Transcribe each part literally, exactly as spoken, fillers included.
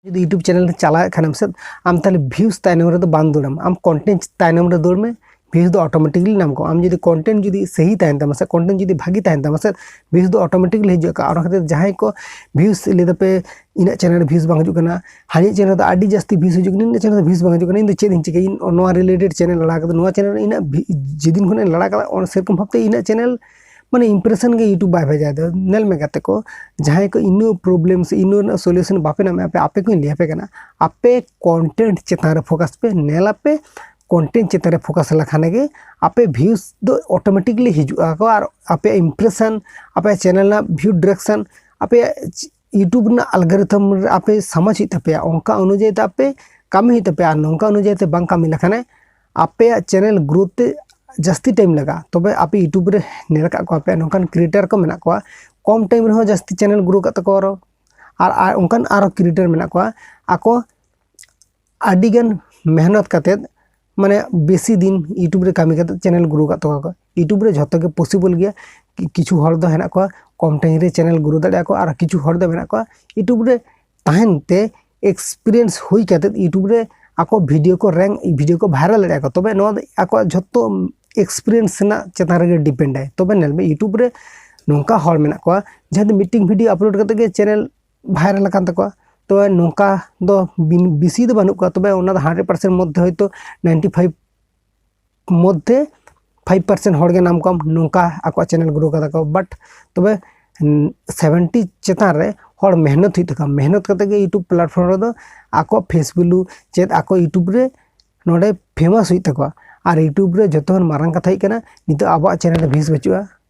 ᱡᱩᱫᱤ YouTube channel ᱨᱮ ᱪᱟᱞᱟᱣᱮᱫ ᱠᱷᱟᱱᱮᱢ ᱥᱮ, ᱟᱢ ᱛᱟᱦᱚᱞᱮ ᱵᱷᱤᱭᱩᱥ ᱛᱟᱭᱱᱚᱢ ᱨᱮᱫᱚ ᱵᱟᱝ ᱫᱟᱹᱲᱟᱢ, ᱟᱢ ᱠᱚᱱᱴᱮᱱᱴ ᱛᱟᱭᱱᱚᱢ ᱨᱮ ᱫᱟᱹᱲ ᱢᱮ, ᱵᱷᱤᱭᱩᱥ ᱫᱚ ᱚᱴᱳᱢᱮᱴᱤᱠᱞᱤ ᱧᱟᱢ ᱠᱚᱜᱼᱟ᱾ ᱟᱢ ᱡᱩᱫᱤ ᱠᱚᱱᱴᱮᱱᱴ ᱡᱩᱫᱤ ᱥᱟᱹᱦᱤ ᱛᱟᱦᱮᱱ ᱛᱟᱢᱟ ᱥᱮ, ᱠᱚᱱᱴᱮᱱᱴ ᱡᱩᱫᱤ ᱵᱷᱟᱹᱜᱤ ᱛᱟᱦᱮᱱ ᱛᱟᱢᱟ ᱥᱮ, ᱵᱷᱤᱭᱩᱥ ᱫᱚ ᱚᱴᱳᱢᱮᱴᱤᱠᱞᱤ ᱦᱤᱡᱩᱜᱼᱟ᱾ ᱚᱱᱟ ᱠᱷᱟᱹᱛᱤᱨ ᱡᱟᱦᱟᱸᱭ ᱠᱚ ᱵᱷᱤᱭᱩᱥ ᱞᱟᱹᱭ ᱫᱟᱯᱮ, ᱤᱧᱟᱹᱜ ᱪᱮᱱᱮᱞ ᱨᱮ ᱵᱷᱤᱭᱩᱥ ᱵᱟᱝ ᱦᱤᱡᱩᱜ ᱠᱟᱱᱟ, ᱦᱟᱹᱱᱤᱭᱟᱜ ᱪᱮᱱᱮᱞ ᱨᱮᱫᱚ ᱟᱹᱰᱤ ᱡᱟᱹᱥᱛᱤ ᱵᱷᱤᱭᱩᱥ ᱦᱤᱡᱩᱜ ᱠᱟᱱᱟ, ᱤᱧᱟᱹᱜ ᱪᱮᱱᱮᱞ ᱨᱮ ᱵᱷᱤᱭᱩᱥ ᱵᱟᱝ ᱦᱤᱡᱩᱜ ᱠᱟᱱᱟ, ᱤᱧ ᱫᱚ ᱪᱮᱫ ᱤᱧ ᱪᱤᱠᱟᱹᱭᱟ? ᱤᱧ ᱱᱚᱣᱟ ᱨᱤᱞᱮᱴᱮᱰ ᱪᱮᱱᱮᱞ ᱟᱲᱟᱜ ᱠᱟᱛᱮ ᱱᱚᱣᱟ ᱪᱮᱱᱮᱞ ᱨᱮ ᱤᱱᱟᱹᱜ ᱵᱷᱤ-, ᱡᱮᱫᱤᱱ ᱠᱷᱚᱱᱟᱜ ᱤᱧ ᱞᱟᱲᱟ ᱠᱟᱫᱟ, ᱚᱱᱟ ᱥᱮᱨᱚᱠᱚᱢ ᱵᱷᱟᱵᱛᱮ ᱤᱱᱟᱹᱜ ᱪᱮᱱᱮᱞ ᱢᱟᱱᱮ ᱤᱢᱯᱨᱮᱥᱚᱱ ᱜᱮ YouTube ᱵᱟᱭ ᱵᱷᱮᱡᱟᱭ ᱫᱟ᱾ ᱧᱮᱞ ᱢᱮ ᱜᱟᱛᱮ ᱠᱚ, ᱡᱟᱦᱟᱸᱭ ᱠᱚ ᱤᱱᱟᱹ ᱯᱨᱚᱵᱞᱮᱢ ᱥᱮ ᱤᱱᱟᱹ ᱨᱮᱱᱟᱜ ᱥᱚᱞᱩᱭᱥᱚᱱ ᱵᱟᱯᱮ ᱧᱟᱢᱮᱫᱼᱟ, ᱟᱯᱮ, ᱟᱯᱮ ᱠᱚᱧ ᱞᱟᱹᱭ ᱟᱯᱮ ᱠᱟᱱᱟ, ᱟᱯᱮ ᱠᱚᱱᱴᱮᱱᱴ ᱪᱮᱛᱟᱱ ᱨᱮ ᱯᱷᱳᱠᱟᱥ ᱯᱮ, ᱧᱮᱞ ᱟᱯᱮ ᱠᱚᱱᱴᱮᱱᱴ ᱪᱮᱛᱟᱱ ᱨᱮ ᱯᱷᱳᱠᱟᱥ ᱞᱮᱠᱷᱟᱱ ᱜᱮ ᱟᱯᱮ ᱵᱷᱤᱭᱩᱥ ᱫᱚ ᱚᱴᱳᱢᱮᱴᱤᱠᱞᱤ ᱦᱤᱡᱩᱜᱼᱟ ᱠᱚ, ᱟᱨ ᱟᱯᱮᱭᱟᱜ ᱤᱢᱯᱨᱮᱥᱚᱱ, ᱟᱯᱮᱭᱟᱜ ᱪᱮᱱᱮᱞ ᱨᱮᱱᱟᱜ ᱵᱷᱤᱭᱩ ᱰᱤᱨᱮᱠᱥᱚᱱ, ᱟᱯᱮᱭᱟᱜ YouTube ᱨᱮᱱᱟᱜ ᱟᱞᱜᱟᱨᱤᱛᱷᱚᱢ ᱨᱮ ᱟᱯᱮ ᱥᱟᱢᱟᱡᱽ ᱦᱩᱭᱩᱜ ᱛᱟᱯᱮᱭᱟ, ᱚᱱᱠᱟ ᱚᱱᱩᱡᱟᱭᱤ ᱛᱮ ᱟᱯᱮ ᱠᱟᱹᱢᱤ ᱦᱩᱭᱩᱜ ᱛᱟᱯᱮᱭᱟ᱾ ᱟᱨ ᱱᱚᱝᱠᱟ ᱚᱱᱩᱡᱟᱭᱤ ᱛᱮ ᱵᱟᱝ ᱠᱟᱹᱢᱤ ᱞᱮᱠᱷᱟᱱ ᱟᱯᱮᱭᱟᱜ ᱪᱮᱱᱮᱞ ᱜᱨᱳᱛᱷ ᱛᱮ ᱡᱟᱹᱥᱛᱤ ᱴᱟᱭᱤᱢ ᱞᱟᱜᱟᱜᱼᱟ᱾ ᱛᱚᱵᱮ ᱟᱯᱮ YouTube ᱨᱮ ᱧᱮᱞ ᱟᱠᱟᱫ ᱠᱚᱣᱟ ᱯᱮ, ᱱᱚᱝᱠᱟᱱ ᱠᱨᱤᱭᱮᱴᱟᱨ ᱠᱚ ᱢᱮᱱᱟᱜ ᱠᱚᱣᱟ, ᱠᱚᱢ ᱴᱟᱭᱤᱢ ᱨᱮᱦᱚᱸ ᱡᱟᱹᱥᱛᱤ ᱪᱮᱱᱮᱞ ᱜᱨᱳ ᱠᱟᱜ ᱛᱟᱠᱚᱣᱟ ᱟᱨᱚ, ᱟᱨ, ᱟᱨ ᱚᱱᱠᱟᱱ ᱟᱨᱚ ᱠᱨᱤᱭᱮᱴᱟᱨ ᱢᱮᱱᱟᱜ ᱠᱚᱣᱟ, ᱟᱠᱚ ᱟᱹᱰᱤᱜᱟᱱ ᱢᱮᱦᱱᱚᱛ ᱠᱟᱛᱮᱫ, ᱢᱟᱱᱮ ᱵᱮᱥᱤ ᱫᱤᱱ YouTube ᱨᱮ ᱠᱟᱹᱢᱤ ᱠᱟᱛᱮᱫ ᱪᱮᱱᱮᱞ ᱜᱨᱳ ᱠᱟᱜ ᱛᱟᱠᱚᱣᱟ ᱠᱚ᱾ YouTube ᱨᱮ ᱡᱷᱚᱛᱚ ᱜᱮ ᱯᱚᱥᱤᱵᱚᱞ ᱜᱮᱭᱟ᱾ ᱠᱤ-, ᱠᱤᱪᱷᱩ ᱦᱚᱲ ᱫᱚ ᱦᱮᱱᱟᱜ ᱠᱚᱣᱟ ᱠᱚᱢ ᱴᱟᱭᱤᱢ ᱨᱮ ᱪᱮᱱᱮᱞ ᱜᱨᱳ ᱫᱟᱲᱮᱭᱟᱜᱼᱟ ᱠᱚ, ᱟᱨ ᱠᱤᱪᱷᱩ ᱦᱚᱲ ᱫᱚ ᱢᱮᱱᱟᱜ ᱠᱚᱣᱟ YouTube ᱨᱮ ᱛᱟᱦᱮᱱ ᱛᱮ ᱮᱠᱥᱯᱤᱨᱤᱭᱮᱱᱥ ᱦᱩᱭ ᱠᱟᱛᱮᱫ YouTube ᱨᱮ ᱟᱠᱚ ᱵᱷᱤᱰᱤᱭᱳ ᱠᱚ ᱨᱮᱝᱠ, ᱵᱷᱤᱰᱤᱭᱳ ᱠᱚ ᱵᱷᱟᱭᱨᱟᱞ ᱫᱟᱲᱮᱭᱟᱜᱼᱟ ᱠᱚ᱾ ᱛᱚᱵᱮ ᱱᱚᱣᱟ ᱫᱚ ᱟᱠᱚᱣᱟᱜ ᱡᱷᱚᱛᱚ ᱮᱠᱥᱯᱤᱨᱤᱭᱮᱱᱥ ᱨᱮᱱᱟᱜ ᱪᱮᱛᱟᱱ ᱨᱮᱜᱮ ᱰᱤᱯᱮᱱᱰ ᱟᱭ᱾ ᱛᱚᱵᱮ ᱧᱮᱞ ᱢᱮ, YouTube ᱨᱮ ᱱᱚᱝᱠᱟ ᱦᱚᱲ ᱢᱮᱱᱟᱜ ᱠᱚᱣᱟ ᱡᱟᱦᱟᱸᱭ ᱫᱚ ᱢᱤᱫᱴᱤᱝ ᱵᱷᱤᱰᱤᱭᱳ ᱟᱯᱞᱳᱰ ᱠᱟᱛᱮᱫ ᱜᱮ ᱪᱮᱱᱮᱞ ᱵᱷᱟᱭᱨᱟᱞ ᱟᱠᱟᱱ ᱛᱟᱠᱚᱣᱟ᱾ ᱛᱚ ᱱᱚᱝᱠᱟ ᱫᱚ ᱵᱤᱱ-, ᱵᱮᱥᱤ ᱫᱚ ᱵᱟᱹᱱᱩᱜ ᱠᱚᱣᱟ, ᱛᱚᱵᱮ ᱚᱱᱟ ᱫᱚ ᱦᱟᱱᱰᱨᱮᱰ ᱯᱟᱨᱥᱮᱱᱴ ᱢᱚᱫᱽᱫᱷᱮ ᱦᱚᱭᱛᱳ ᱱᱟᱭᱤᱱᱴᱤ ᱯᱷᱟᱭᱤᱵᱷ ᱢᱚᱫᱽᱫᱷᱮ ᱯᱷᱟᱭᱤᱵᱷ ᱯᱟᱨᱥᱮᱱᱴ ᱦᱚᱲ ᱜᱮ ᱱᱟᱢ ᱠᱚᱣᱟ ᱱᱚᱝᱠᱟ ᱟᱠᱚᱣᱟᱜ ᱪᱮᱱᱮᱞ ᱜᱨᱳ ᱠᱟᱫᱟ ᱠᱚ᱾ ᱵᱟᱴ ᱛᱚᱵᱮ, ᱩᱸ, ᱥᱮᱵᱷᱮᱱᱴᱤ ᱪᱮᱛᱟᱱ ᱨᱮ ᱦᱚᱲ ᱢᱮᱦᱱᱚᱛ ᱦᱩᱭᱩᱜ ᱛᱟᱠᱚᱣᱟ᱾ ᱢᱮᱦᱱᱚᱛ ᱠᱟᱛᱮ ᱜᱮ YouTube ᱯᱞᱟᱴᱯᱷᱚᱨᱢ ᱨᱮᱫᱚ ᱟᱠᱚᱣᱟᱜ ᱯᱷᱮᱥ ᱵᱷᱮᱞᱩ ᱪᱮᱫ ᱟᱠᱚ YouTube ᱨᱮ ᱱᱚᱰᱮ ᱯᱷᱮᱢᱟᱥ ᱦᱩᱭᱩᱜ ᱛᱟᱠᱚᱣᱟ᱾ ᱟᱨ YouTube ᱨᱮ ᱡᱚᱛᱚ ᱠᱷᱚᱱ ᱢᱟᱨᱟᱝ ᱠᱟᱛᱷᱟ ᱦᱩᱭᱩᱜ ᱠᱟᱱᱟ, ᱱᱤᱛᱚᱜ ᱟᱵᱚᱣᱟᱜ ᱪᱮᱱᱮᱞ ᱨᱮ ᱵᱷᱤᱭᱩᱥ ᱵᱟᱹᱪᱩᱜᱼᱟ᱾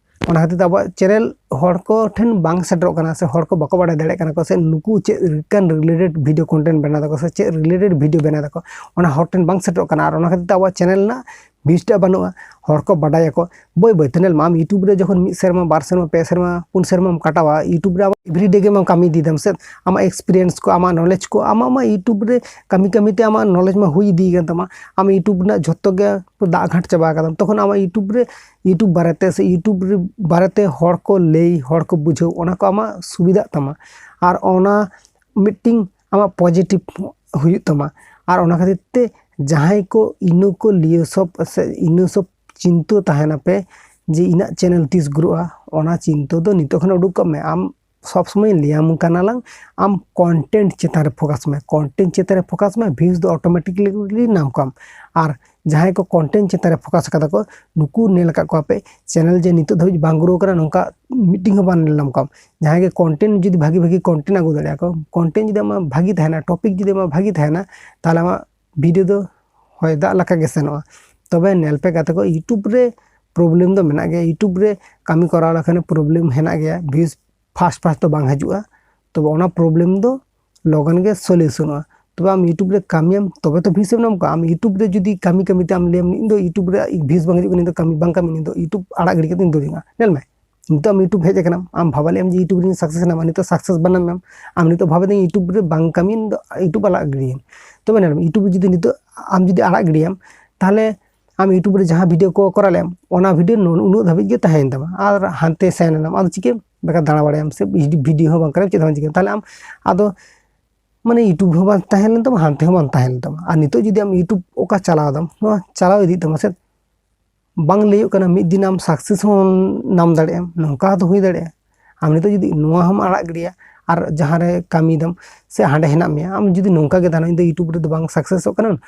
ᱚᱱᱟ ᱠᱷᱟᱹᱛᱤᱨ ᱛᱮ ᱟᱵᱚᱣᱟᱜ ᱪᱮᱱᱮᱞ ᱦᱚᱲ ᱠᱚ ᱴᱷᱮᱱ ᱵᱟᱝ ᱥᱮᱴᱮᱨᱚᱜ ᱠᱟᱱᱟ, ᱥᱮ ᱦᱚᱲ ᱠᱚ ᱵᱟᱠᱚ ᱵᱟᱲᱟᱭ ᱫᱟᱲᱮᱭᱟᱜ ᱠᱟᱱᱟ ᱠᱚ, ᱥᱮ ᱱᱩᱠᱩ ᱪᱮᱫ ᱞᱮᱠᱟᱱ ᱨᱤᱞᱮᱴᱮᱰ ᱵᱷᱤᱰᱤᱭᱳ ᱠᱚᱱᱴᱮᱱᱴ ᱵᱮᱱᱟᱣ ᱫᱟᱠᱚ, ᱥᱮ ᱪᱮᱫ ᱨᱤᱞᱮᱴᱮᱰ ᱵᱷᱤᱰᱤᱭᱳ ᱵᱮᱱᱟᱣ ᱫᱟᱠᱚ, ᱚᱱᱟ ᱦᱚᱲ ᱴᱷᱮᱱ ᱵᱟᱝ ᱥᱮᱴᱮᱨᱚᱜ ᱠᱟᱱᱟ᱾ ᱟᱨ ᱚᱱᱟ ᱠᱷᱟᱹᱛᱤᱨ ᱛᱮ ᱟᱵᱚᱣᱟᱜ ᱪᱮᱱᱮᱞ ᱨᱮᱱᱟᱜ ᱵᱷᱤᱭᱩᱥ ᱴᱟᱜ ᱵᱟᱹᱱᱩᱜᱼᱟ᱾ ᱦᱚᱲ ᱠᱚ ᱵᱟᱰᱟᱭᱟᱠᱚ ᱵᱟᱹᱭ ᱵᱟᱹᱭ ᱛᱮ᱾ ᱧᱮᱞ ᱢᱮ, ᱟᱢ YouTube ᱨᱮ ᱡᱚᱠᱷᱚᱱ ᱢᱤᱫ ᱥᱮᱨᱢᱟ, ᱵᱟᱨ ᱥᱮᱨᱢᱟ, ᱯᱮ ᱥᱮᱨᱢᱟ, ᱯᱩᱱ ᱥᱮᱨᱢᱟᱢ ᱠᱟᱴᱟᱣᱟ YouTube ᱨᱮ, ᱟᱢᱟᱜ ᱮᱵᱷᱨᱤᱰᱮ ᱜᱮᱢ ᱠᱟᱹᱢᱤ ᱤᱫᱤᱭᱮᱫᱟᱢ ᱥᱮ, ᱟᱢᱟᱜ ᱮᱠᱥᱯᱤᱨᱤᱭᱮᱱᱥ ᱠᱚ, ᱟᱢᱟᱜ ᱱᱚᱞᱮᱡᱽ ᱠᱚ, ᱟᱢᱟᱜ ᱢᱟ YouTube ᱨᱮ ᱠᱟᱹᱢᱤ ᱠᱟᱹᱢᱤ ᱛᱮ ᱟᱢᱟᱜ ᱱᱚᱞᱮᱡᱽ ᱢᱟ ᱦᱩᱭ ᱤᱫᱤᱭ ᱠᱟᱱ ᱛᱟᱢᱟ᱾ ᱟᱢ YouTube ᱨᱮᱱᱟᱜ ᱡᱷᱚᱛᱚ ᱜᱮ ᱫᱟᱜ ᱜᱷᱟᱴ ᱪᱟᱵᱟ ᱟᱠᱟᱫᱟᱢ, ᱛᱚᱠᱷᱚᱱ ᱟᱢᱟᱜ YouTube ᱨᱮ, YouTube ᱵᱟᱨᱮᱛᱮ ᱥᱮ YouTube ᱨᱮ ᱵᱟᱨᱮᱛᱮ ᱦᱚᱲ ᱠᱚ ᱞᱟᱹᱭ, ᱦᱚᱲ ᱠᱚ ᱵᱩᱡᱷᱟᱹᱣ, ᱚᱱᱟ ᱠᱚ ᱟᱢᱟᱜ ᱥᱩᱵᱤᱫᱷᱟᱜ ᱛᱟᱢᱟ᱾ ᱟᱨ ᱚᱱᱟ ᱢᱤᱫᱴᱤᱝ ᱟᱢᱟᱜ ᱯᱚᱡᱮᱴᱤᱵᱷ ᱦᱩᱭᱩᱜ ᱛᱟᱢᱟ᱾ ᱟᱨ ᱚᱱᱟ ᱠᱷᱟᱹᱛᱤᱨ ᱛᱮ ᱡᱟᱦᱟᱸᱭ ᱠᱚ ᱤᱱᱟᱹ ᱠᱚ ᱞᱤᱭᱟᱹ ᱥᱚᱵ ᱥᱮ ᱤᱱᱟᱹ ᱥᱚᱵ ᱪᱤᱱᱛᱟᱹ ᱛᱟᱦᱮᱱᱟᱯᱮ ᱡᱮ ᱤᱧᱟᱹᱜ ᱪᱮᱱᱮᱞ ᱛᱤᱥ ᱜᱨᱳᱜᱼᱟ, ᱚᱱᱟ ᱪᱤᱱᱛᱟᱹ ᱫᱚ ᱱᱤᱛᱚᱜ ᱠᱷᱚᱱ ᱩᱰᱩᱠ ᱠᱟᱜ ᱢᱮ᱾ ᱟᱢ ᱥᱚᱵ ᱥᱚᱢᱚᱭ ᱞᱟᱹᱭᱟᱢ ᱠᱟᱱᱟ ᱞᱟᱝ, ᱟᱢ ᱠᱚᱱᱴᱮᱱᱴ ᱪᱮᱛᱟᱱ ᱨᱮ ᱯᱷᱳᱠᱟᱥ ᱢᱮ, ᱠᱚᱱᱴᱮᱱᱴ ᱪᱮᱛᱟᱱ ᱨᱮ ᱯᱷᱳᱠᱟᱥ ᱢᱮ, ᱵᱷᱤᱭᱩᱡᱽ ᱫᱚ ᱚᱴᱳᱢᱮᱴᱤᱠᱞᱤ ᱧᱟᱢ ᱠᱚᱣᱟᱢ᱾ ᱟᱨ ᱡᱟᱦᱟᱸᱭ ᱠᱚ ᱠᱚᱱᱴᱮᱱᱴ ᱪᱮᱛᱟᱱ ᱨᱮ ᱯᱷᱳᱠᱟᱥ ᱠᱟᱫᱟ ᱠᱚ, ᱱᱩᱠᱩ ᱧᱮᱞ ᱟᱠᱟᱫ ᱠᱚᱣᱟ ᱯᱮ ᱪᱮᱱᱮᱞ ᱡᱮ ᱱᱤᱛᱚᱜ ᱫᱷᱟᱹᱵᱤᱡ ᱵᱟᱝ ᱜᱨᱳ ᱠᱟᱱᱟ, ᱱᱚᱝᱠᱟ ᱢᱤᱫᱴᱤᱝ ᱦᱚᱸ ᱵᱟᱝ ᱧᱮᱞ ᱧᱟᱢ ᱠᱚᱣᱟ᱾ ᱡᱟᱦᱟᱸᱭ ᱜᱮ ᱠᱚᱱᱴᱮᱱᱴ ᱡᱩᱫᱤ ᱵᱷᱟᱜᱤ ᱵᱷᱟᱜᱤ ᱠᱚᱱᱴᱮᱱᱴ ᱟᱹᱜᱩ ᱫᱟᱲᱮᱭᱟᱜᱼᱟ ᱠᱚ, ᱠᱚᱱᱴᱮᱱᱴ ᱡᱩᱫᱤ ᱟᱢᱟᱜ ᱵᱷᱟᱜᱤ ᱛᱟᱦᱮᱱᱟ, ᱴᱚᱯᱤᱠ ᱡᱩᱫᱤ ᱟᱢᱟᱜ ᱵᱷᱟᱜᱤ ᱛᱟᱦᱮᱱᱟ, ᱛᱟᱦᱚᱞᱮ ᱟᱢᱟᱜ ᱵᱷᱤᱰᱤᱭᱳ ᱫᱚ ᱦᱚᱭ ᱫᱟᱜ ᱞᱮᱠᱟ ᱜᱮ ᱥᱮᱱᱚᱜᱼᱟ᱾ ᱛᱚᱵᱮ ᱧᱮᱞ ᱯᱮ ᱜᱟᱛᱮ ᱠᱚ, ᱤᱭᱩᱴᱩᱵᱽ ᱨᱮ ᱯᱨᱚᱵᱞᱮᱢ ᱫᱚ ᱢᱮᱱᱟᱜ ᱜᱮᱭᱟ᱾ ᱤᱭᱩᱴᱩᱵᱽ ᱨᱮ ᱠᱟᱹᱢᱤ ᱠᱚᱨᱟᱣ ᱞᱮᱠᱷᱟᱱ ᱯᱨᱚᱵᱞᱮᱢ ᱦᱮᱱᱟᱜ ᱜᱮᱭᱟ, ᱵᱷᱤᱭᱩᱡᱽ ᱯᱷᱟᱥᱴ ᱯᱷᱟᱥᱴ ᱫᱚ ᱵᱟᱝ ᱦᱤᱡᱩᱜᱼᱟ᱾ ᱛᱚᱵᱮ ᱚᱱᱟ ᱯᱨᱚᱵᱞᱮᱢ ᱫᱚ ᱞᱚᱜᱚᱱ ᱜᱮ ᱥᱚᱞᱭᱩᱥᱚᱱᱚᱜᱼᱟ᱾ ᱛᱚᱵᱮ ᱟᱢ ᱤᱭᱩᱴᱩᱵᱽ ᱨᱮ ᱠᱟᱹᱢᱤᱭᱟᱢ, ᱛᱚᱵᱮ ᱛᱚ ᱵᱷᱤᱭᱩᱡᱽ ᱮᱢ ᱧᱟᱢ ᱠᱚᱣᱟ᱾ ᱟᱢ ᱤᱭᱩᱴᱩᱵᱽ ᱨᱮ ᱡᱩᱫᱤ ᱠᱟᱹᱢᱤ ᱠᱟᱹᱢᱤ ᱛᱮ ᱟᱢ ᱞᱟᱹᱭᱟᱢ, "ᱤᱧ ᱫᱚ ᱤᱭᱩᱴᱩᱵᱽ ᱨᱮ ᱵᱷᱤᱭᱩᱡᱽ ᱵᱟᱝ ᱦᱤᱡᱩᱜ ᱠᱟᱱᱟ, ᱤᱧ ᱫᱚ ᱠᱟᱹᱢᱤ ᱵᱟᱝ ᱠᱟᱹᱢᱤ, ᱤᱧ ᱫᱚ ᱤᱭᱩᱴᱩᱵᱽ ᱟᱲᱟᱜ ᱜᱤᱰᱤ ᱠᱟᱛᱮ ᱤᱧ ᱫᱩᱲᱩᱵ ᱮᱱᱟ᱾" ᱧᱮᱞ ᱢᱮ, ᱱᱤᱛᱚᱜ ᱟᱢ ᱤᱭᱩᱴᱩᱵᱽ ᱦᱮᱡ ᱟᱠᱟᱱᱟᱢ, ᱟᱢ ᱵᱷᱟᱵᱟ ᱞᱮᱫ ᱟᱢ ᱡᱮ ᱤᱭᱩᱴᱩᱵᱽ ᱨᱮᱧ ᱥᱟᱠᱥᱮᱥ ᱮᱱᱟ, ᱱᱤᱛᱚᱜ ᱥᱟᱠᱥᱮᱥ ᱵᱟᱹᱱᱩᱜ ᱮᱱᱟ᱾ ᱟᱢ ᱱᱤᱛᱚᱜ ᱵᱷᱟᱵᱟ ᱫᱟᱹᱧ ᱤᱭᱩᱴᱩᱵᱽ ᱨᱮ ᱵᱟᱝ ᱠᱟᱹᱢᱤ, ᱤᱧ ᱫᱚ ᱤᱭᱩᱴᱩᱵᱽ ᱟᱲᱟᱜ ᱜᱤᱰᱤᱭᱟᱹᱧ᱾ ᱛᱚᱵᱮ ᱧᱮᱞ ᱢᱮ, ᱤᱭᱩᱴᱩᱵᱽ ᱨᱮ ᱡᱩᱫᱤ ᱱᱤᱛᱚᱜ ᱟᱢ ᱡᱩᱫᱤ ᱟᱲᱟᱜ ᱜᱤᱰᱤᱭᱟᱢ, ᱛᱟᱦᱚᱞᱮ ᱟᱢ ᱤᱭᱩᱴᱩᱵᱽ ᱨᱮ ᱡᱟᱦᱟᱸ ᱵᱷᱤᱰᱤᱭᱳ ᱠᱚ ᱠᱚᱨᱟᱣ ᱞᱮᱫ ᱟᱢ, ᱚᱱᱟ ᱵᱷᱤᱰᱤᱭᱳ ᱱᱩᱱ-, ᱩᱱᱟᱹᱜ ᱫᱷᱟᱹᱵᱤᱡ ᱜᱮ ᱛᱟᱦᱮᱸᱭᱮᱱ ᱛᱟᱢᱟ᱾ ᱟᱨ ᱦᱟᱱᱛᱮ ᱥᱮᱱ ᱮᱱᱟᱢ, ᱟᱫᱚ ᱪᱤᱠᱟᱹᱭᱟᱢ? ᱵᱮᱠᱟᱨ ᱫᱟᱬᱟ ᱵᱟᱲᱟᱭᱟᱢ, ᱥᱮ ᱵᱷᱤᱰᱤᱭᱳ ᱦᱚᱸ ᱵᱟᱝ ᱠᱚᱨᱟᱣ, ᱪᱮᱫ ᱦᱚᱸ ᱵᱟᱝ ᱪᱤᱠᱟᱹᱭᱟᱢ᱾ ᱛᱟᱦᱚᱞᱮ ᱟᱢ ᱟᱫᱚ ᱢᱟᱱᱮ ᱤᱭᱩᱴᱩᱵᱽ ᱦᱚᱸ ᱵᱟᱝ ᱛᱟᱦᱮᱸ ᱞᱮᱱ ᱛᱟᱢᱟ, ᱦᱟᱱᱛᱮ ᱦᱚᱸ ᱵᱟᱝ ᱛᱟᱦᱮᱸ ᱞᱮᱱ ᱛᱟᱢᱟ᱾ ᱟᱨ ᱱᱤᱛᱚᱜ ᱡᱩᱫᱤ ᱟᱢ ᱤᱭᱩᱴᱩᱵᱽ ᱚᱠᱟ ᱪᱟᱞᱟᱣ ᱫᱟᱢ, ᱱᱚᱣᱟ ᱪᱟᱞᱟᱣ ᱤᱫᱤᱜ ᱛᱟᱢᱟ ᱥᱮ, ᱵᱟᱝ ᱞᱟᱹᱭᱚᱜ ᱠᱟᱱᱟ ᱢᱤᱫ ᱫᱤᱱ ᱟᱢ ᱥᱟᱠᱥᱮᱥ ᱦᱚᱸ ᱧᱟᱢ ᱫᱟᱲᱮᱭᱟᱜ ᱟᱢ, ᱱᱚᱝᱠᱟ ᱦᱚᱸᱛᱚ ᱦᱩᱭ ᱫᱟᱲᱮᱭᱟᱜᱼᱟ᱾ ᱟᱢ ᱱᱤᱛᱚᱜ ᱡᱩᱫᱤ ᱱᱚᱣᱟ ᱦᱚᱸᱢ ᱟᱲᱟᱜ ᱜᱤᱰᱤᱭᱟ ᱟᱨ ᱡᱟᱦᱟᱸ ᱨᱮ ᱠᱟᱹᱢᱤ ᱫᱟᱢ ᱥᱮ ᱦᱟᱸᱰᱮ ᱦᱮᱱᱟᱜ ᱢᱮᱭᱟ, ᱟᱢ ᱡᱩᱫᱤ ᱱᱚᱝᱠᱟ ᱜᱮ ᱛᱟᱦᱮᱱᱟ, "ᱤᱧ ᱫᱚ ᱤᱭᱩᱴᱩᱵᱽ ᱨᱮᱫᱚ ᱵᱟᱝ ᱥᱟᱠᱥᱮᱥᱚᱜ ᱠᱟᱱᱟ,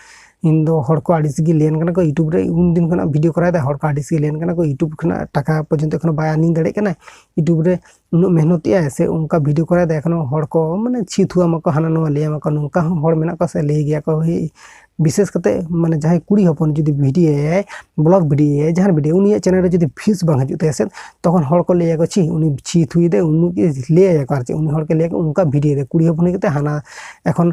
ᱤᱧ ᱫᱚ ᱦᱚᱲ ᱠᱚ ᱟᱹᱲᱤᱥ ᱜᱮ ᱞᱟᱹᱭᱟᱱ ᱠᱟᱱᱟ ᱠᱚ, ᱤᱭᱩᱴᱩᱵᱽ ᱨᱮ ᱩᱱ ᱫᱤᱱ ᱠᱷᱚᱱᱟᱜ ᱵᱷᱤᱰᱤᱭᱳ ᱠᱚᱨᱟᱣ ᱮᱫᱟ, ᱦᱚᱲ ᱠᱚ ᱟᱹᱲᱤᱥ ᱜᱮ ᱞᱟᱹᱭᱟᱱ ᱠᱟᱱᱟ ᱠᱚ, ᱤᱭᱩᱴᱩᱵᱽ ᱠᱷᱚᱱᱟᱜ ᱴᱟᱠᱟ ᱯᱚᱨᱡᱚᱱᱛᱚ ᱮᱠᱷᱚᱱᱳ ᱵᱟᱭ ᱟᱨᱱᱤᱝ ᱫᱟᱲᱮᱭᱟᱜ ᱠᱟᱱᱟ, ᱤᱭᱩᱴᱩᱵᱽ ᱨᱮ ᱩᱱᱟᱹᱜ ᱢᱮᱦᱱᱚᱛ ᱮᱜᱼᱟᱭ ᱥᱮ ᱚᱱᱠᱟ ᱵᱷᱤᱰᱤᱭᱳ ᱠᱚᱨᱟᱣ ᱮᱫᱟᱭ, ᱮᱠᱷᱚᱱᱳ ᱦᱚᱲ ᱠᱚ ᱢᱟᱱᱮ ᱪᱷᱤ ᱛᱷᱩᱣᱟᱢᱟᱠᱚ, ᱦᱟᱱᱟ ᱱᱚᱣᱟ ᱞᱟᱹᱭᱟᱢᱟᱠᱚ", ᱱᱚᱝᱠᱟ ᱦᱚᱸ ᱦᱚᱲ ᱢᱮᱱᱟᱜ ᱠᱚᱣᱟ ᱥᱮ ᱞᱟᱹᱭ ᱜᱮᱭᱟ ᱠᱚ᱾ ᱦᱮᱸ, ᱵᱤᱥᱮᱥ ᱠᱟᱛᱮ ᱢᱟᱱᱮ ᱡᱟᱦᱟᱸᱭ ᱠᱩᱲᱤ ᱦᱚᱯᱚᱱ ᱡᱩᱫᱤ ᱵᱷᱤᱰᱤᱭᱳᱭᱟᱭ, ᱵᱞᱚᱜ ᱵᱷᱤᱰᱤᱭᱳᱭᱟᱭ, ᱡᱟᱦᱟᱱ ᱵᱷᱤᱰᱤᱭᱳ, ᱩᱱᱤᱭᱟᱜ ᱪᱮᱱᱮᱞ ᱨᱮ ᱡᱩᱫᱤ ᱵᱷᱤᱭᱩᱡᱽ ᱵᱟᱝ ᱦᱤᱡᱩᱜ ᱛᱟᱭᱟ ᱥᱮ, ᱛᱚᱠᱷᱚᱱ ᱦᱚᱲ ᱠᱚ ᱞᱟᱹᱭᱟᱠᱚ, "ᱪᱷᱤ, ᱩᱱᱤ ᱪᱷᱤ ᱛᱷᱩᱭ ᱫᱟᱭ", ᱩᱱᱤ ᱞᱟᱹᱭᱟᱭᱟᱠᱚ ᱟᱨ ᱪᱮᱫ, ᱩᱱᱤ ᱦᱚᱲ ᱠᱚ ᱞᱟᱹᱭᱟᱠᱚ, "ᱚᱱᱠᱟ ᱵᱷᱤᱰᱤᱭᱳ ᱨᱮ ᱠᱩᱲᱤ ᱦᱚᱯᱚᱱ ᱦᱩᱭ ᱠᱟᱛᱮ ᱦᱟᱱᱟ", ᱮᱠᱷᱚᱱ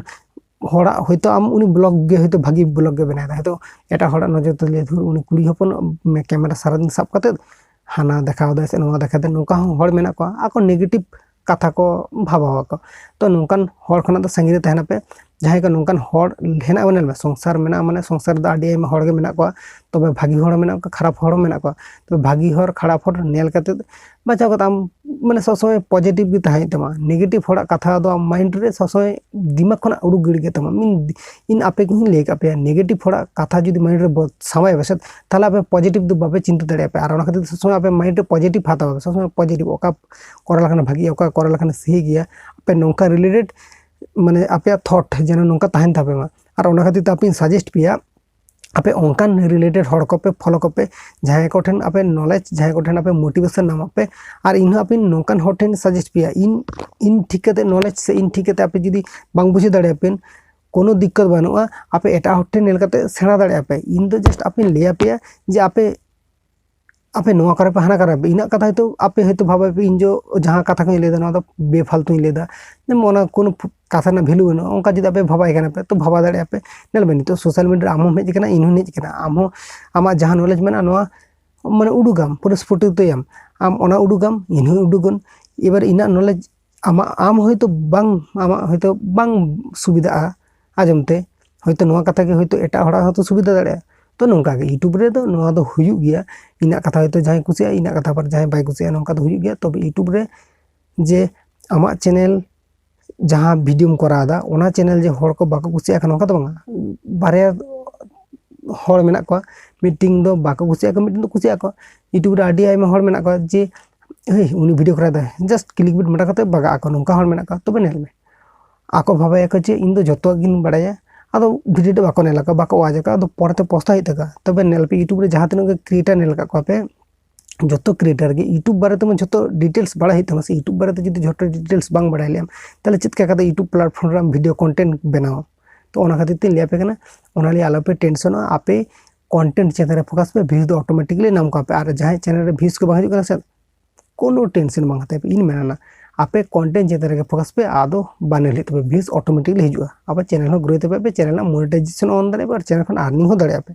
ᱦᱚᱲᱟᱜ ᱦᱚᱭᱛᱳ ᱟᱢ ᱩᱱᱤ ᱵᱞᱚᱜ ᱜᱮ ᱦᱚᱭᱛᱳ ᱵᱷᱟᱹᱜᱤ ᱵᱞᱚᱜ ᱜᱮ ᱵᱮᱱᱟᱣ ᱮᱫᱟ, ᱦᱚᱭᱛᱳ ᱮᱴᱟᱜ ᱦᱚᱲᱟᱜ ᱱᱚᱡᱚᱨ ᱛᱮ ᱞᱟᱹᱭ ᱫᱷᱩᱨ ᱩᱱᱤ ᱠᱩᱲᱤ ᱦᱚᱯᱚᱱ ᱠᱮᱢᱮᱨᱟ ᱥᱟᱨᱟᱫᱤᱱ ᱥᱟᱵ ᱠᱟᱛᱮ ᱦᱟᱱᱟ ᱫᱮᱠᱷᱟᱣ ᱫᱟᱭ ᱥᱮ ᱱᱚᱣᱟ ᱫᱮᱠᱷᱟᱣ ᱫᱟᱭ, ᱱᱚᱝᱠᱟ ᱦᱚᱸ ᱦᱚᱲ ᱢᱮᱱᱟᱜ ᱠᱚᱣᱟ, ᱟᱠᱚ ᱱᱮᱜᱮᱴᱤᱵᱷ ᱠᱟᱛᱷᱟ ᱠᱚ ᱵᱷᱟᱵᱟᱣᱟᱠᱚ᱾ ᱛᱚ ᱱᱚᱝᱠᱟᱱ ᱦᱚᱲ ᱠᱷᱚᱱᱟᱜ ᱫᱚ ᱥᱟᱺᱜᱤᱧ ᱨᱮ ᱛᱟᱦᱮᱱᱟᱯᱮ᱾ ᱡᱟᱦᱟᱸᱭ ᱠᱚ ᱱᱚᱝᱠᱟᱱ ᱦᱚᱲ ᱦᱮᱱᱟᱜ ᱵᱚᱱᱟ, ᱧᱮᱞ ᱢᱮ, ᱥᱚᱝᱥᱟᱨ ᱢᱮᱱᱟᱜᱼᱟ, ᱢᱟᱱᱮ ᱥᱚᱝᱥᱟᱨ ᱨᱮᱫᱚ ᱟᱹᱰᱤ ᱟᱭᱢᱟ ᱦᱚᱲ ᱜᱮ ᱢᱮᱱᱟᱜ ᱠᱚᱣᱟ᱾ ᱛᱚᱵᱮ ᱵᱷᱟᱹᱜᱤ ᱦᱚᱲ ᱢᱮᱱᱟᱜ ᱠᱚᱣᱟ, ᱠᱷᱟᱨᱟᱯ ᱦᱚᱲ ᱢᱮᱱᱟᱜ ᱠᱚᱣᱟ᱾ ᱛᱚᱵᱮ ᱵᱷᱟᱹᱜᱤ ᱦᱚᱲ, ᱠᱷᱟᱨᱟᱯ ᱦᱚᱲ ᱧᱮᱞ ᱠᱟᱛᱮ ᱵᱟᱪᱷᱟᱣ ᱠᱟᱛᱮ ᱟᱢ, ᱢᱟᱱᱮ, ᱥᱚᱵ ᱥᱚᱢᱚᱭ ᱯᱚᱡᱮᱴᱤᱵᱷ ᱜᱮ ᱛᱟᱦᱮᱸ ᱦᱩᱭᱩᱜ ᱛᱟᱢᱟ᱾ ᱱᱮᱜᱮᱴᱤᱵᱷ ᱦᱚᱲᱟᱜ ᱠᱟᱛᱷᱟ ᱫᱚ ᱟᱢ ᱢᱟᱭᱤᱱᱰ ᱨᱮ ᱥᱚᱵ ᱥᱚᱢᱚᱭ ᱫᱤᱢᱟᱜᱽ ᱠᱷᱚᱱᱟᱜ ᱩᱰᱩᱠ ᱜᱤᱰᱤ ᱠᱟᱜ ᱛᱟᱢᱟ᱾ ᱢᱤᱱ-, ᱤᱧ ᱟᱯᱮ ᱠᱚᱧ ᱞᱟᱹᱭ ᱠᱟᱜ ᱯᱮᱭᱟ, ᱱᱮᱜᱮᱴᱤᱵᱷ ᱦᱚᱲᱟᱜ ᱠᱟᱛᱷᱟ ᱡᱩᱫᱤ ᱢᱟᱭᱤᱱᱰ ᱨᱮ ᱵᱚ-, ᱥᱟᱢᱟᱭ ᱯᱮᱥᱮ, ᱛᱟᱦᱚᱞᱮ ᱟᱯᱮ ᱯᱚᱡᱮᱴᱤᱵᱷ ᱫᱚ ᱵᱟᱯᱮ ᱪᱤᱱᱛᱟᱹ ᱫᱟᱲᱮᱭᱟᱜᱼᱟ ᱯᱮ᱾ ᱟᱨ ᱚᱱᱟ ᱠᱷᱟᱹᱛᱤᱨ ᱛᱮ ᱥᱚᱵ ᱥᱚᱢᱚᱭ ᱟᱯᱮ ᱢᱟᱭᱤᱱᱰ ᱨᱮ ᱯᱚᱡᱮᱴᱤᱵᱷ ᱦᱟᱛᱟᱣ ᱯᱮ, ᱥᱚᱵ ᱥᱚᱢᱚᱭ ᱯᱚᱡᱮᱴᱤᱵᱷ, ᱚᱠᱟ ᱠᱚᱨᱟᱣ ᱞᱮᱠᱷᱟᱱ ᱵᱷᱟᱜᱤᱜᱼᱟ, ᱚᱠᱟ ᱠᱚᱨᱟᱣ ᱞᱮᱠᱷᱟᱱ ᱥᱟᱹᱦᱤ ᱜᱮᱭᱟ, ᱟᱯᱮ ᱱᱚᱝᱠᱟ ᱨᱤᱞᱮᱴᱮᱰ, ᱢᱟᱱᱮ, ᱟᱯᱮᱭᱟᱜ ᱛᱷᱚᱴ ᱡᱮᱱᱚ ᱱᱚᱝᱠᱟ ᱛᱟᱦᱮᱱ ᱛᱟᱯᱮ ᱢᱟ᱾ ᱟᱨ ᱚᱱᱟ ᱠᱷᱟᱹᱛᱤᱨ ᱛᱮ ᱟᱯᱮᱧ ᱥᱟᱡᱮᱥᱴ ᱯᱮᱭᱟ, ᱟᱯᱮ ᱚᱱᱠᱟᱱ ᱨᱤᱞᱮᱴᱮᱰ ᱦᱚᱲ ᱠᱚᱯᱮ ᱯᱷᱚᱞᱳ ᱠᱚᱯᱮ, ᱡᱟᱦᱟᱸᱭ ᱠᱚᱴᱷᱮᱱ ᱟᱯᱮ ᱱᱚᱞᱮᱡᱽ, ᱡᱟᱦᱟᱸᱭ ᱠᱚᱴᱷᱮᱱ ᱟᱯᱮ ᱢᱳᱴᱤᱵᱷᱮᱥᱚᱱ ᱧᱟᱢᱚᱜ ᱯᱮ᱾ ᱟᱨ ᱤᱧᱦᱚᱸ ᱟᱯᱮ ᱱᱚᱝᱠᱟᱱ ᱦᱚᱲ ᱴᱷᱮᱱ ᱥᱟᱡᱮᱥᱴ ᱯᱮᱭᱟ, ᱤᱧ, ᱤᱧ ᱴᱷᱤᱠ ᱠᱟᱛᱮ ᱱᱚᱞᱮᱡᱽ ᱥᱮ ᱤᱧ ᱴᱷᱤᱠ ᱠᱟᱛᱮ ᱟᱯᱮ ᱡᱩᱫᱤ ᱵᱟᱝ ᱵᱩᱡᱷᱟᱹᱣ ᱫᱟᱲᱮᱭᱟᱯᱮ, ᱠᱳᱱᱳ ᱫᱤᱠᱠᱚᱛ ᱵᱟᱹᱱᱩᱜᱼᱟ, ᱟᱯᱮ ᱮᱴᱟᱜ ᱦᱚᱲ ᱴᱷᱮᱱ ᱧᱮᱞ ᱠᱟᱛᱮ ᱥᱮᱬᱟ ᱫᱟᱲᱮᱭᱟᱜᱼᱟ ᱯᱮ᱾ ᱤᱧ ᱫᱚ ᱡᱟᱥᱴ ᱟᱯᱮᱧ ᱞᱟᱹᱭ ᱟᱯᱮᱭᱟ ᱡᱮ ᱟᱯᱮ, ᱟᱯᱮ ᱱᱚᱣᱟ ᱠᱚᱨᱮ ᱯᱮ, ᱦᱟᱱᱟ ᱠᱚᱨᱮ ᱯᱮ, ᱤᱧᱟᱹᱜ ᱠᱟᱛᱷᱟ ᱦᱚᱭᱛᱳ ᱟᱯᱮ ᱦᱚᱭᱛᱳ ᱵᱷᱟᱵᱟᱭ ᱯᱮ, ᱤᱧ ᱡᱚ ᱡᱟᱦᱟᱸ ᱠᱟᱛᱷᱟ ᱠᱚᱧ ᱞᱟᱹᱭᱫᱟ, ᱱᱚᱣᱟ ᱫᱚ ᱵᱮᱯᱷᱟᱞᱛᱩᱧ ᱞᱟᱹᱭᱫᱟ, ᱡᱮᱢᱚᱱ ᱚᱱᱟ ᱠᱳᱱᱳ ᱯᱷ-, ᱠᱟᱛᱷᱟ ᱨᱮᱱᱟᱜ ᱵᱷᱮᱞᱩ ᱵᱟᱹᱱᱩᱜᱼᱟ, ᱚᱱᱠᱟ ᱡᱩᱫᱤ ᱟᱯᱮ ᱵᱷᱟᱵᱟᱭ ᱠᱟᱱᱟ ᱯᱮ, ᱛᱚ ᱵᱷᱟᱵᱟ ᱫᱟᱲᱮᱭᱟᱜᱼᱟ ᱯᱮ᱾ ᱧᱮᱞ ᱵᱮᱱ, ᱱᱤᱛᱚᱜ ᱥᱳᱥᱟᱞ ᱢᱤᱰᱤᱭᱟ ᱨᱮ ᱟᱢ ᱦᱚᱸᱢ ᱦᱮᱡ ᱟᱠᱟᱱᱟ, ᱤᱧ ᱦᱚᱸᱧ ᱦᱮᱡ ᱟᱠᱟᱱᱟ, ᱟᱢ ᱦᱚᱸ ᱟᱢᱟᱜ ᱡᱟᱦᱟᱸ ᱱᱚᱞᱮᱡᱽ ᱢᱮᱱᱟᱜᱼᱟ, ᱱᱚᱣᱟ ᱢᱟᱱᱮ ᱩᱰᱩᱠᱟᱢ, ᱯᱩᱨᱟᱹ ᱥᱯᱷᱩᱴᱤᱛᱚᱭᱟᱢ, ᱟᱢ ᱚᱱᱟ ᱩᱰᱩᱠᱟᱢ, ᱤᱧ ᱦᱚᱸᱧ ᱩᱰᱩᱠᱟᱹᱧ᱾ ᱮᱵᱟᱨ ᱤᱧᱟᱹᱜ ᱱᱚᱞᱮᱡᱽ ᱟᱢᱟᱜ, ᱟᱢ ᱦᱚᱭᱛᱳ ᱵᱟᱝ, ᱟᱢᱟᱜ ᱦᱚᱭᱛᱳ ᱵᱟᱝ ᱥᱩᱵᱤᱫᱷᱟᱜᱼᱟ ᱟᱸᱡᱚᱢ ᱛᱮ, ᱦᱚᱭᱛᱳ ᱱᱚᱣᱟ ᱠᱟᱛᱷᱟ ᱜᱮ ᱦᱚᱭᱛᱳ ᱮᱴᱟᱜ ᱦᱚᱲᱟᱜ ᱦᱚᱸᱛᱚ ᱥᱩᱵᱤᱫᱷᱟ ᱫᱟᱲᱮᱭᱟᱜᱼᱟ᱾ ᱛᱚ ᱱᱚᱝᱠᱟ ᱜᱮ YouTube ᱨᱮᱫᱚ ᱱᱚᱣᱟ ᱫᱚ ᱦᱩᱭᱩᱜ ᱜᱮᱭᱟ, ᱤᱧᱟᱹᱜ ᱠᱟᱛᱷᱟ ᱦᱚᱭᱛᱳ ᱡᱟᱦᱟᱸᱭ ᱠᱩᱥᱤᱭᱟᱜᱼᱟ, ᱤᱧᱟᱹᱜ ᱠᱟᱛᱷᱟ ᱟᱵᱟᱨ ᱡᱟᱦᱟᱸᱭ ᱵᱟᱭ ᱠᱩᱥᱤᱭᱟᱜᱼᱟ, ᱱᱚᱝᱠᱟ ᱫᱚ ᱦᱩᱭᱩᱜ ᱜᱮᱭᱟ᱾ ᱛᱚᱵᱮ YouTube ᱨᱮ ᱡᱮ ᱟᱢᱟᱜ ᱪᱮᱱᱮᱞ ᱡᱟᱦᱟᱸ ᱵᱷᱤᱰᱤᱭᱳᱢ ᱠᱚᱨᱟᱣ ᱮᱫᱟ, ᱚᱱᱟ ᱪᱮᱱᱮᱞ ᱡᱮ ᱦᱚᱲ ᱠᱚ ᱵᱟᱠᱚ ᱠᱩᱥᱤᱭᱟᱜ ᱠᱟᱱᱟ, ᱚᱱᱠᱟ ᱫᱚ ᱵᱟᱝᱟ᱾ ᱵᱟᱨᱭᱟ ᱦᱚᱲ ᱢᱮᱱᱟᱜ ᱠᱚᱣᱟ, ᱢᱤᱫᱴᱤᱝ ᱫᱚ ᱵᱟᱠᱚ ᱠᱩᱥᱤᱭᱟᱜ ᱠᱚᱣᱟ, ᱢᱤᱫᱴᱤᱝ ᱫᱚ ᱠᱩᱥᱤᱭᱟᱜ ᱠᱚᱣᱟ᱾ YouTube ᱨᱮ ᱟᱹᱰᱤ ᱟᱭᱢᱟ ᱦᱚᱲ ᱢᱮᱱᱟᱜ ᱠᱚᱣᱟ ᱡᱮ, "ᱦᱮᱭ, ᱩᱱᱤ ᱵᱷᱤᱰᱤᱭᱳ ᱠᱚᱨᱟᱣ ᱮᱫᱟᱭ", ᱡᱟᱥᱴ ᱠᱞᱤᱠ ᱵᱤᱴ ᱢᱟᱨᱟ ᱠᱟᱛᱮ ᱵᱟᱜᱟᱜ ᱟᱠᱚ, ᱱᱚᱝᱠᱟ ᱦᱚᱲ ᱢᱮᱱᱟᱜ ᱠᱚᱣᱟ᱾ ᱛᱚᱵᱮ ᱧᱮᱞ ᱢᱮ, ᱟᱠᱚ ᱵᱷᱟᱵᱟᱭᱟᱠᱚ ᱡᱮ ᱤᱧ ᱫᱚ ᱡᱚᱛᱚᱣᱟᱜ ᱜᱤᱧ ᱵᱟᱲᱟᱭᱟ, ᱟᱫᱚ ᱵᱷᱤᱰᱤᱭᱳ ᱫᱚ ᱵᱟᱠᱚ ᱧᱮᱞ ᱟᱠᱚ, ᱵᱟᱠᱚ ᱣᱟᱪ ᱟᱠᱚ, ᱟᱫᱚ ᱯᱚᱨᱮᱛᱮ ᱯᱚᱥᱛᱟᱣ ᱦᱩᱭᱩᱜ ᱛᱟᱠᱚᱣᱟ᱾ ᱛᱚᱵᱮ ᱧᱮᱞ ᱯᱮ, YouTube ᱨᱮ ᱡᱟᱦᱟᱸ ᱛᱤᱱᱟᱹᱜ ᱜᱮ ᱠᱨᱤᱭᱮᱴᱟᱨ ᱧᱮᱞ ᱟᱠᱟᱫ ᱠᱚᱣᱟ ᱯᱮ, ᱡᱚᱛᱚ ᱠᱨᱤᱭᱮᱴᱟᱨ ᱜᱮ YouTube ᱵᱟᱨᱮ ᱛᱮᱢᱟ ᱡᱷᱚᱛᱚ ᱰᱤᱴᱮᱞᱥ ᱵᱟᱲᱟᱭ ᱦᱩᱭᱩᱜ ᱛᱟᱢᱟ ᱥᱮ᱾ YouTube ᱵᱟᱨᱮ ᱛᱮ ᱡᱩᱫᱤ ᱡᱷᱚᱛᱚ ᱰᱤᱴᱮᱞᱥ ᱵᱟᱝ ᱵᱟᱲᱟᱭ ᱞᱮᱢ, ᱛᱟᱦᱚᱞᱮ ᱪᱮᱫ ᱞᱮᱠᱟ ᱠᱟᱛᱮ YouTube ᱯᱞᱟᱴᱯᱷᱚᱨᱢ ᱨᱮ ᱟᱢ ᱵᱷᱤᱰᱤᱭᱳ ᱠᱚᱱᱴᱮᱱᱴ ᱵᱮᱱᱟᱣ? ᱛᱚ ᱚᱱᱟ ᱠᱷᱟᱹᱛᱤᱨ ᱛᱤᱧ ᱞᱟᱹᱭ ᱟᱯᱮ ᱠᱟᱱᱟ, ᱚᱱᱟ ᱞᱟᱹᱜᱤᱫ ᱟᱞᱚᱯᱮ ᱴᱮᱱᱥᱚᱱᱚᱜᱼᱟ, ᱟᱯᱮ ᱠᱚᱱᱴᱮᱱᱴ ᱪᱮᱛᱟᱱ ᱨᱮ ᱯᱷᱳᱠᱟᱥ ᱯᱮ, ᱵᱷᱤᱭᱩᱡᱽ ᱫᱚ ᱚᱴᱳᱢᱮᱴᱤᱠᱞᱤ ᱧᱟᱢ ᱠᱚᱣᱟ ᱯᱮ᱾ ᱟᱨ ᱡᱟᱦᱟᱸᱭ ᱪᱮᱱᱮᱞ ᱨᱮ ᱵᱷᱤᱭᱩᱡᱽ ᱠᱚ ᱵᱟᱝ ᱦᱤᱡᱩᱜ ᱠᱟᱱᱟ ᱥᱮ, ᱠᱳᱱᱳ ᱴᱮᱱᱥᱚᱱ ᱵᱟᱝ ᱦᱟᱛᱟᱣ ᱯᱮ᱾ ᱤᱧ ᱢᱮᱱᱟ ᱟᱯᱮ ᱠᱚᱱᱴᱮᱱᱴ ᱪᱮᱛᱟᱱ ᱨᱮᱜᱮ ᱯᱷᱳᱠᱟᱥ ᱯᱮ, ᱟᱫᱚ ᱵᱟᱝ ᱧᱮᱞ ᱦᱩᱭᱩᱜ ᱛᱟᱯᱮ, ᱵᱷᱤᱭᱩᱡᱽ ᱚᱴᱳᱢᱮᱴᱤᱠᱞᱤ ᱦᱤᱡᱩᱜᱼᱟ᱾ ᱟᱯᱮ ᱪᱮᱱᱮᱞ ᱦᱚᱸ ᱜᱨᱳ ᱛᱟᱯᱮ, ᱟᱯᱮ ᱪᱮᱱᱮᱞ ᱨᱮᱱᱟᱜ ᱢᱚᱱᱮᱴᱟᱭᱡᱮᱥᱚᱱ ᱚᱱ ᱫᱟᱲᱮᱭᱟᱜᱼᱟ ᱯᱮ ᱟᱨ ᱪᱮᱱᱮᱞ ᱠᱷᱚᱱ ᱟᱨᱱᱤᱝ ᱦᱚᱸ ᱫᱟᱲᱮᱭᱟᱜᱼᱟ ᱯᱮ᱾